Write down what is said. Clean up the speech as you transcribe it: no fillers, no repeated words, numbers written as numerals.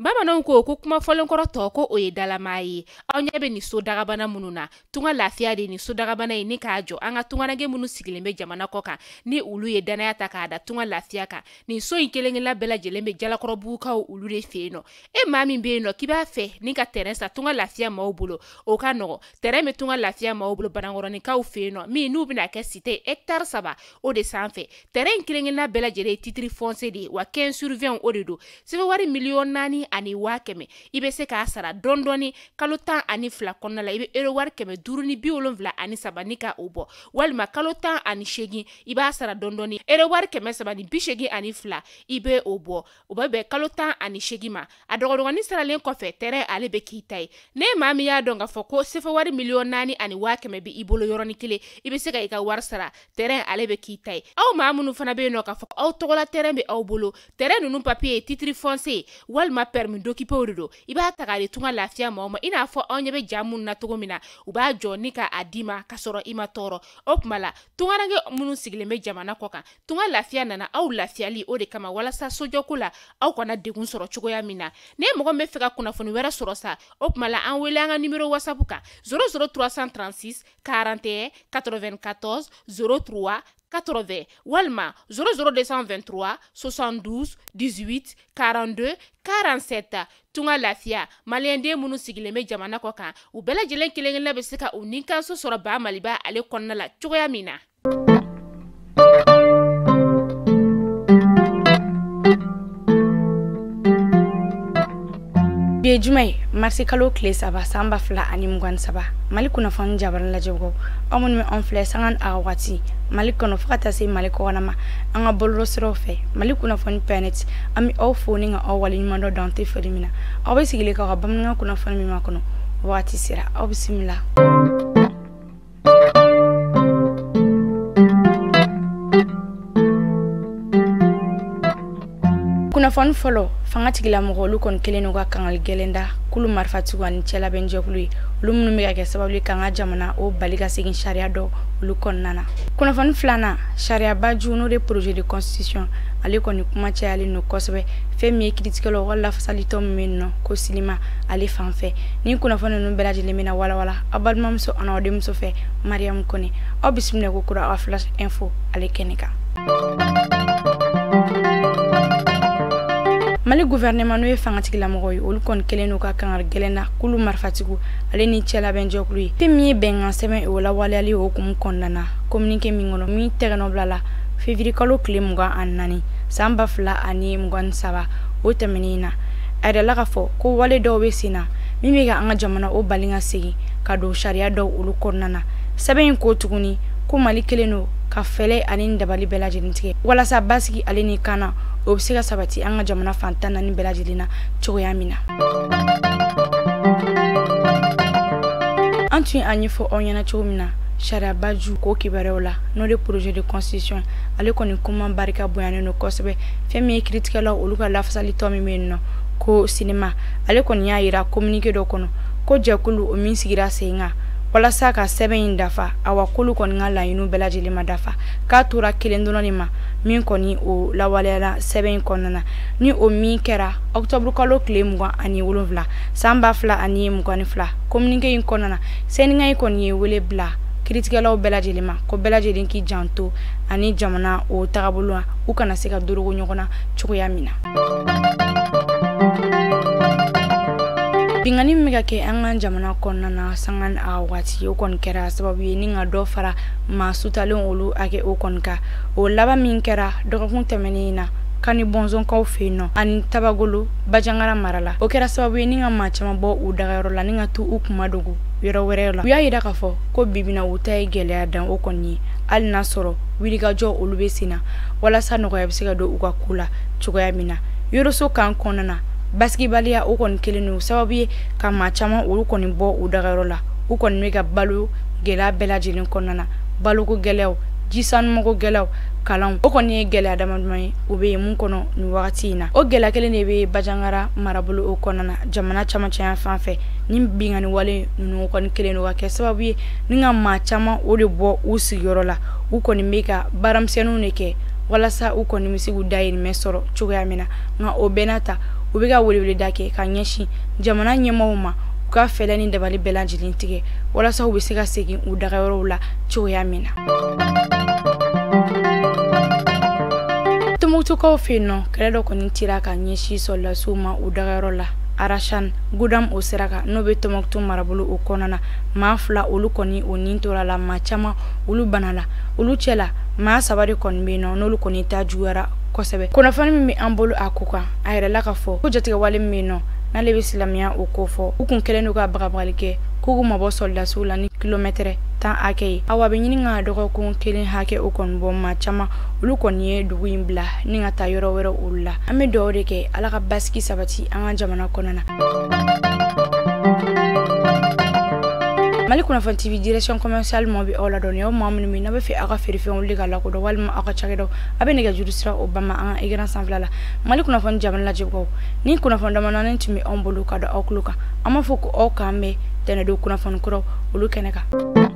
Bamananw ko ko kuma fɔlenkɔrɔ tɔ ko o ye dalamaa ye. Aw ɲɛ bɛ nin so dagabana minnu na, tunga lafiya de nin so dagabana ye ni k'a jɔ an ka tungaranke minnu sigilen bɛ jamana kɔ kan, ni olu ye danaya ta k'a da tunga lafiya kan. Nin so in kelen-kelenna bɛɛ lajɛlen bɛ Jalakɔrɔbugukaw olu de fɛ yen nɔ. E maa min bɛ yen nɔ k'i b'a fɛ ni ka terrain san tunga lafiya maaw bolo, o ka nɔgɔ. Terrain bɛ tunga lafiya maaw bolo Banankɔrɔninkaw fɛ yen nɔ, min n'u bɛna kɛ cité hectare 3 o de sanfɛ. Terrain in kelen-kelenna bɛɛ lajɛlen ye titre foncier de ye, wa 15 sur 20 o de don. Sɛbɛn wari 4,100,000 i bɛ se k'a sara dɔɔni dɔɔni kalo 12 kɔnɔna la. I bɛ euro wari 573 ni ka o bɔ, walima kalo 18 i b'a sara dɔɔni dɔɔni euro wari 382 i bɛ o bɔ. O bɛ bɛn kalo 18 ma. A dɔgɔdɔgɔnin saralen kɔfɛ, terrain ale bɛ k'i ta ye. Ne maa min y'a dɔn k'a fɔ ko sefa wari 4,100,000 bɛ i bolo yɔrɔnin kelen, i bɛ se ka i ka wari sara, terrain ale bɛ k'i ta ye. Aw maa minnu fana bɛ yen nɔ k'a fɔ aw tɔgɔla terrain bɛ aw bolo, terrain ninnu papier ye titre foncier walima permis d'occuper de don, i b'a ta k'a di tunga lafiya maaw ma. I n'a fɔ aw ɲɛ bɛ ja minnu na cogo min na, u b'a jɔ ni k'a d'i ma k'a sɔrɔ i ma tɔɔrɔ. O tuma la tungaranke minnu sigilen bɛ jamana kɔ kan, tunga lafiya nana aw lafiyali o de kama, walasa sojɔko la aw kana degun sɔrɔ cogoya min na. Ne mɔgɔ min bɛ fɛ ka kunnafoni wɛrɛ sɔrɔ sa, o tuma la an wele an ka numéro WhatsApp kan 00 336 41 94 03 80 walima 00 223 72 18 42 47. Tunga lafiya maliyɛnden minnu sigilen bɛ jamana kɔ kan, u bɛɛ lajɛlen kelen-kelenna bɛ se ka u nikanso sɔrɔ Ba Maliba ale kɔnɔna la cogoya min na. Bi ye juma ye, marisi kalo tile 3 san 2023. Mali kunnafoni jabarani lajɛbagaw, aw minnu bɛ anw filɛ sanga ni a waati Mali kɔnɔ fo ka taa se Mali kɔkanna ma, an ka bɔlɔlɔsiraw fɛ Mali kunnafoni point net, an bɛ aw fo ni ka aw waleɲuman dɔn dan tɛ foli min na. Aw bɛ sigilen k'aw ka bamanankan kunnafoni min makɔnɔ, wagati sera, aw bisimila. Kunnafoni fɔlɔ, fanga tigilamɔgɔ olu kɔni kɛlen don ka kangali gɛlɛn da kulu marifatigiw ani cɛlabɛnjɛkulu ye, olu minnu bɛ ka kɛ sababu ye k'an ka jamana o bali ka segin sariya dɔ olu kɔnɔna na. Kunnafoni filanan, sariyaba ju n'o de projet de constitution, ale kɔni kuma cayalen don kosɛbɛ. Fɛn min ye kiiritigɛlaw ka lafasalitɔn min bɛ yen nɔ ko Silima ale fan fɛ. Ni kunnafoni ninnu bɛɛ lajɛlen bɛna walawala aw balimamuso ani aw denmuso fɛ Mariam Kone. Aw bisimila ko kura aw Flash Info ale kɛnɛ kan. Mali gouvernement n'o ye fangatigilamɔgɔw ye, olu kɔni kɛlen don ka kangari gɛlɛn da kulu marifatigiw ale ni cɛlabɛnjɛkulu ye. Fɛn min ye bɛnkan sɛbɛn o lawaleyali hukumu kɔnɔna na, communiqué min kɔnɔ min tɛgɛnɔ bila la février kalo tile 24 san 2023 o tɛmɛnen na, a yirala k'a fɔ ko wale dɔw bɛ sen na min bɛ ka an ka jamana o bali ka segin ka don sariya dɔw olu kɔnɔna na. Sɛbɛn in ko tuguni ko Mali kɛlen don ka fɛɛrɛ ani dabali bɛɛ lajɛlen tigɛ walasa basigi ale ni kana o bɛ se ka sabati an ka jamana fan 14 bɛɛ lajɛlen na cogoya min na. An tun ye a ɲɛfɔ aw ɲɛna cogo min na, sariyaba ju ko kibaruyaw la n'o de projet de constitution, ale kɔni kuma barika bonyanen don kosɛbɛ. Fɛn min ye kiiritigɛlaw olu ka lafasalitɔn min bɛ yen nɔ ko Sinima, ale kɔni y'a yira communiqué dɔ kɔnɔ ko jɛkulu o min sigira sen kan walasa ka sɛbɛn in dafa, awa k'olu kɔni ka laɲiniw bɛɛ lajɛlen ma dafa, k'a tora kelen dɔrɔn de ma min kɔni o lawaleyala sɛbɛn in kɔnɔna na, ni o min kɛra octobre kalo tile 27 san 2022. Communiqué in kɔnɔna na, syndicat in kɔni ye wele bila kiiritigɛlaw bɛɛ lajɛlen ma ko bɛɛ lajɛlen k'i janto ani jamana o tagabolo la, u kana se ka dorogo ɲɔgɔn na cogoya min na. Binkanni min bɛ ka kɛ an ka jamana kɔnɔna na sanga ni a waati, o kɔni kɛra sababu ye ni ka dɔ fara maa sutalen olu hakɛ o kɔni kan. O laban min kɛra dɔgɔkun tɛmɛnen na Kani Bɔnzɔnkaw fɛ yen nɔ ani Tabagolo Bajangara mara la, o kɛra sababu ye ni ka maa caman bɔ u dagayɔrɔ la ni ka t'u kuma dogo yɔrɔ wɛrɛ la. U y'a yira k'a fɔ ko bi bi na u ta ye gɛlɛya dan o kɔni ye, hali n'a sɔrɔ wulikajɔ olu bɛ sen na walasa nɔgɔya bɛ se ka don u ka ko la cogoya min na. Yoroso kan kɔnɔna na, basigibaliya o kɔni kɛlen don sababu ye ka maa caman olu kɔni bɔ u dagayɔrɔ la. U kɔni bɛ ka balo gɛlɛya bɛɛ lajɛlen kɔnɔna na, baloko gɛlɛyaw, ji sanumako gɛlɛyaw, kalanw, o kɔni ye gɛlɛya dama dama ye o bɛ yen mun kɔnɔ nin wagati in na. O gɛlɛya kelen de bɛ Bajangara marabolo o kɔnɔna na jamana camancɛya fan fɛ. Ni binkanni wale ninnu kɔni kɛlen don ka kɛ sababu ye ni ka maa caman o de bɔ u sigiyɔrɔ la. U kɔni bɛ ka baaramisɛnninw de kɛ walasa u kɔni bɛ se k'u dahirimɛ sɔrɔ cogoya min na, nka o bɛɛ n'a ta U bɛ ka weleweleda kɛ ka ɲɛsin jamana ɲɛmaaw ma, u ka fɛɛrɛ ni dabali bɛɛ lajɛlen tigɛ walasa u bɛ se ka segin u dagayɔrɔw la cogoya min na. Tumutukaw fɛ yen nɔ, kɛlɛ dɔ kɔni cira ka ɲɛsin sɔrɔdasiw ma u dagayɔrɔ la Arashan Gudam o sira kan, n'o bɛ Tɔnbukutu marabolo o kɔnɔna na. Maa 2 olu kɔni o nin tora la, maa caman olu banana. Olu cɛla maa 3 de kɔni bɛ yen nɔ, n'olu kɔni ta juguyara kosɛbɛ. Kunnafoni min bɛ an bolo a ko kan, a yɛrɛ la k'a fɔ ko jatigɛwale min bɛ yen nɔ, n'ale bɛ silamɛya o ko fɔ, u kun kɛlen don ka bagabagali kɛ k'u k'u mabɔ sɔrɔdasiw la ni kilomɛtɛrɛ 10 hakɛ ye. Awa a bɛ ɲini ka dɔgɔkun 1 hakɛ o kɔni bɔ, maa caman olu kɔni ye dugu in bila ni ka taa yɔrɔ wɛrɛ olu la. An bɛ dugawu de kɛ Ala ka basigi sabati an ka jamana kɔnɔna na. Mali Kunnafoni TV direction commerciale mɔgɔ bɛ aw ladɔnniya, aw maa minnu bɛ yen n'aw bɛ fɛ aw ka feerefɛnw wuli ka lakodɔn walima aw ka cakɛdaw, a bɛ nɛgɛjuru sira o bama an ka écran sanfɛla la. Mali Kunnafoni jamana lajɛbagaw, ni kunnafoni damadɔnin tun bɛ anw bolo ka da aw tulo kan, an b'a fɔ ko aw k'an bɛn tɛnɛndon kunnafoni kuraw olu kɛnɛ kan.